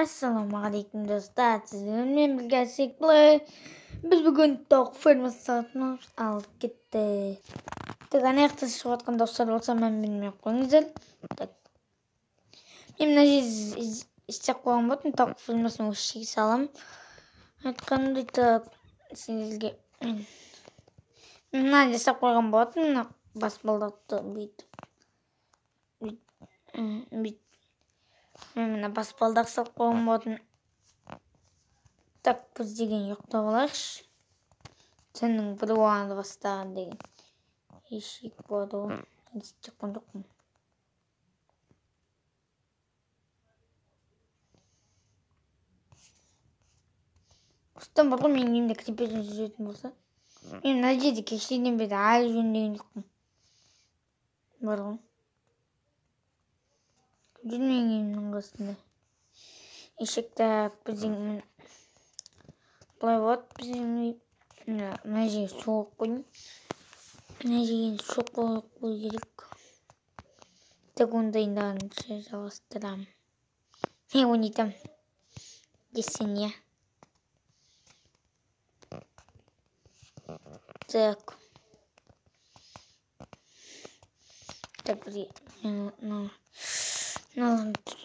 Ассалаумағалейкум достар, сіздермен бірге Секплей. Біз бүгін тауық фермасы сатып алып кетті. Так, ана жақта шығып жатқан достар болса, мән бермей қойыңыздар. Так. Мен мына жерде істеп қойған болатын, тауық фермасын осы жерге саламын. Айтқанымдай, так, сіздерге мен мына жасап қойған болатын, мына баспалдақты бүйтіп. Бүйтіп. Мен мына баспалдақ салып қойған болатын. Так, біз деген ұйықтап алайықшы. Түннің бір уағында бастаған деген ешек болады ғой. Естіп жатқан жоқпын. Осыдан бар ғой, менің үйімде криперден жүретін болса. Мен мына жерде кешеден бері әлі жөндеген жоқпын. Бар ғой. Жүрмеген үйімнің қасында. Ешек, так, біздің былай болады, біздің үй. Мына жерге су қойып қойдым. Мына жерге су қойып қою керек. Так, ондайындағынша жалғастырамын. Мен ойнайтамын десең, иә. Так. Так, бізге мынаны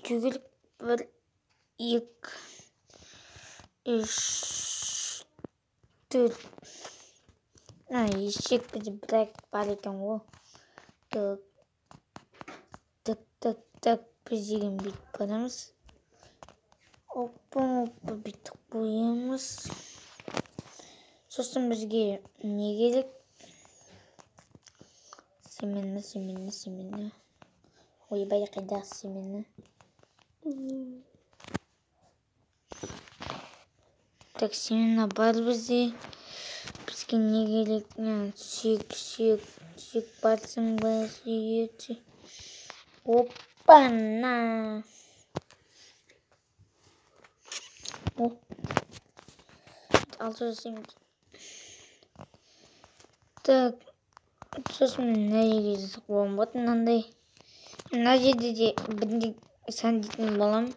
түзу керек. 1, 2, 3, 4. Мына ешек бізде бір бар екен ғой. Так, так, так, так, біз деген бүйтіп барамыз. Опа, опа, бүйтіп қоямыз. Сосын бізге не керек? Семена, семена, семена. Ойбай, қайдағы семена? Так, семена бар бізде. Бізге не керек? Сүйек, сүйек, сүйек барсың ба? Сүйек, сүйек. Опа-на! О! Алты жасаймын. Так, сосын мына жерге жасап қойған болатын мынандай. Мына жерде де бірінде сәндейтін боламын.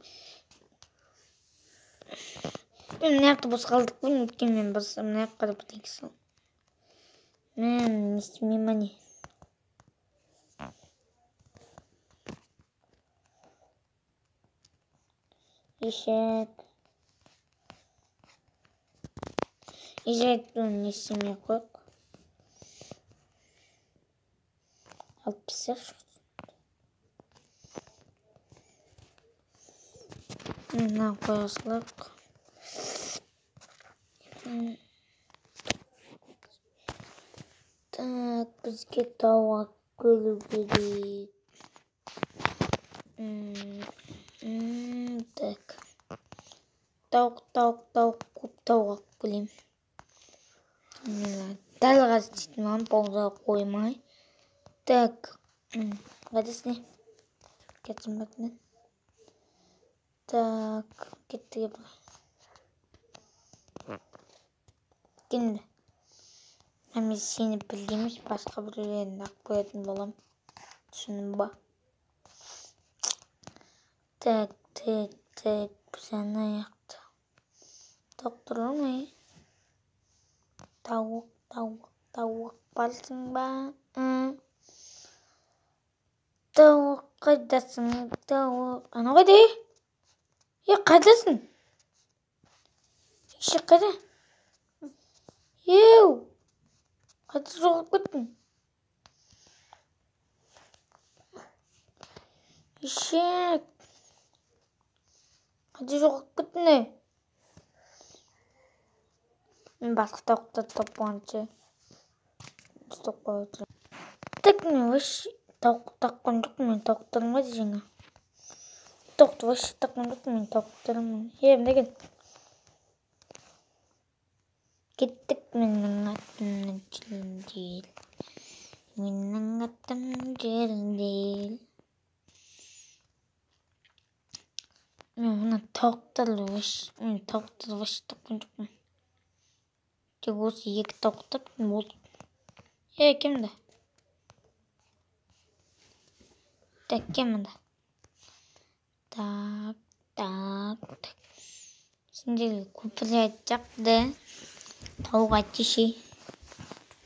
Мен мына жақты бос қалдырып қойдым, өйткені мен бас мына жаққа да бірдеңе саламын. Мен не істемеймін ма не? Ешек. Ешек, не істемей қояйық. Алып тастайықшы. Мына қоя салайық. Так, бізге тауға келу керек. Так. Тауық, тауық, тауық, көп тауық алып келемін. Дәл қазір істейтін боламын, паузаға қоймай. Так, қайдасың не? Кетсін ба түнен? Так, кеттік былай. Кеткен бе? Мен сені білген емес, басқа біреулерін алып қоятын боламын. Түсіндің ба? Так, так, так, біз ана жақта. Тауық тұр ма? Тауық, тауық, тауық барсың ба? Тауық қайдасың, тауық? Анау қайда? Е, қайдасың? Ешек қайда? Еу! Қайда жоғалып кеттің? Ешек! Қайда жоғалып кеттің, е? Мен басқа тауықтарды тапқанша ұстап қойып отырмын. Так, мен вообще тауық тапқан жоқпын, мен тауықтарым қайда жаңа? Тауықты вообще тапқан жоқпын, мен тауықтарым. Е, мында кел. Кеттік, менің атым Желдел. Менің атым Желдел. Мен мына тауықтарды вообще, мен тауықтарды вообще тапқан жоқпын. Тек осы екі тауық таптым, болды. Е, кім мында? Так, кім мында? Так, так. Так, так. Сендерге көпір айтсақ да. Тауық айтшы.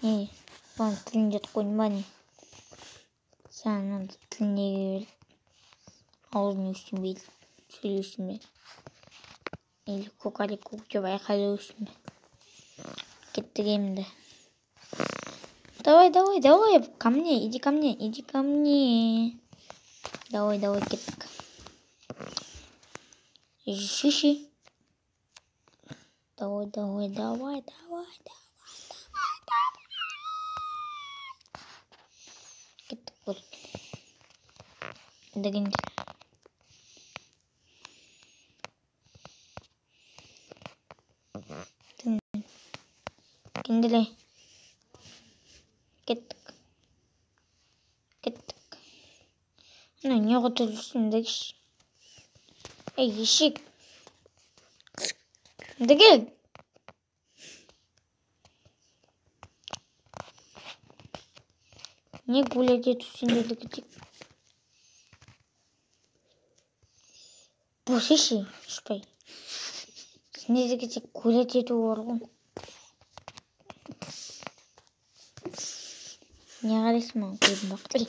Не, бұның тілін жатып қойдым ба не? Сен оның тіліне беріп, аузын өшсін бе, сөйлесін бе? Или кукареку деп айқайлау үшін бе? Кеттік енді. Давай, давай, давай, ко мне, иди ко мне, иди ко мне. Давай, давай, кеттік. Шиши. Давай, давай, давай, давай, давай, давай, давай. Кеттік бол. Дегенде. Кенделе. Кеттік. Кеттік. Ана не қылып жүрсің дегіш. Ей, ешек. Кел. Не гулять ету сендерді кетейік. Босеші, ұшпай. Сендерді кетейік, гулять ету бар ғой. Не қарайсың маған көзім бақты.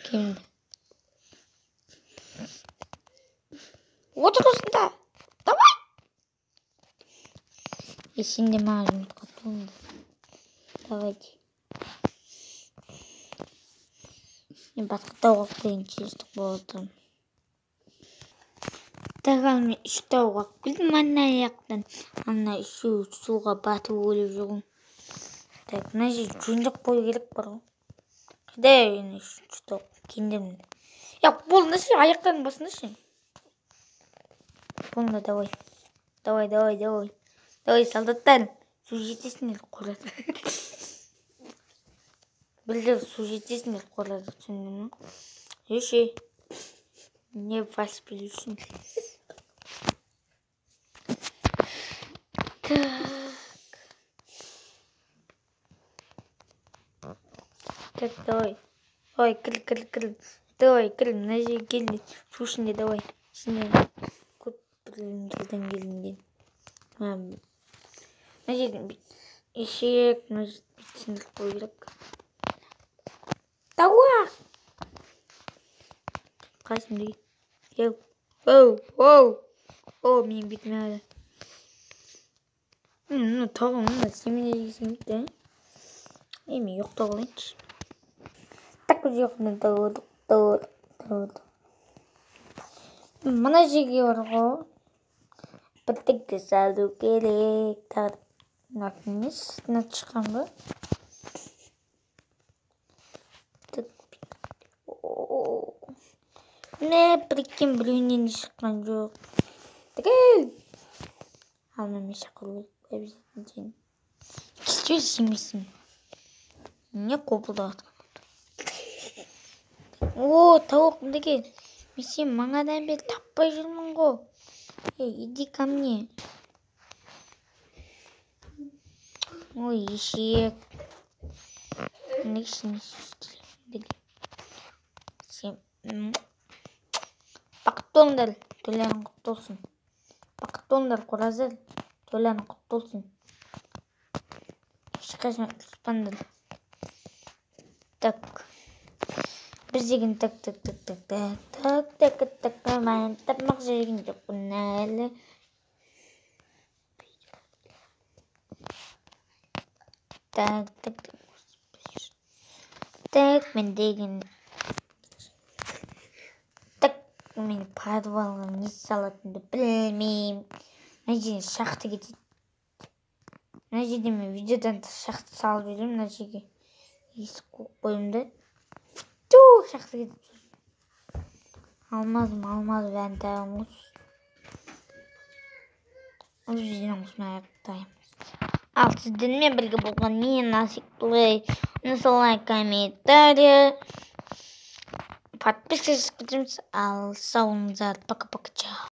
Келді. Отыр осында. Давай. Е, сен де маған жұмыртқа туыңды. Давайте. Мен басқа тауық алып келейін, тезірек болып отырмын. Так, ал мен 3 тауық алып келдім ана жақтан. Ана үшеуі суға батып өліп жүр. Так, мына жерді жөндеп қою керек бар ғой. Қайда енді үшінші тауық? Кендемін. Я, болыңдаршы, аяқтарын басыңдаршы. Болыңдар, давай. Давай, давай, давай. Давай, солдаттар. Су жетесіңдер, қорады. Білдір, су жетесіңдер, қорады. Түсіндің ме? Еші. Не вас білушін. Так. Так, давай. Давай, кір, кір, кір. Давай, кір, мына жерге кел. Су ішінде, давай. Ішінде көп бірлерден келінген. Мына жерден ешек, мына жерді сындырып қою керек. Тауық! Қайсың деген? Еу, оу, оу, оу, менің бетіме қара. Мына тауығым мына семіне жегісім келді, ә? Е, мен ұйықтап алайыншы. Так, біз ұйқыдан тұрдық, тұрдық, тұрдық. Мына жерге бар ғой. Бірдеңе салу керек. Тағы мына емес, мына шыққан ба? Міне біріккен біреуінен де шыққан жоқ. Кел. Ал мен шақыру керек обязательно. Кеше жемейсің. Не қопылдап жатқан. О, тауық мындеке. Мен сені маңадан бері таппай жүрмін ғой. Ей, иди ко мне. Ой, ешек. Сен бақытты болыңдар, тойларың құтты болсын. Бақытты болыңдар, қораздар, тойларың құтты болсын. Ешқашан ұрыспаңдар. Так. Біз деген так так так так так так так так так мен тамақ жеген жоқпын әлі. Так так так так мен деген так мен подвалға не салатынымды білмеймін. Мына жерде шахта кетеді. Мына жерде мен видеодан тыс шахта салып жіберемін. Мына жерге есік қойып қоямын да. Шахта кетеді. Алмазым, алмаз бәрін табамыз. Осы жерден осымен аяқтаймыз. Ал сіздермен бірге болған мен Асик Плей. Лайк, комментарий, подписывайтесь. Ал сау болыңыздар. Пока-пока, чао.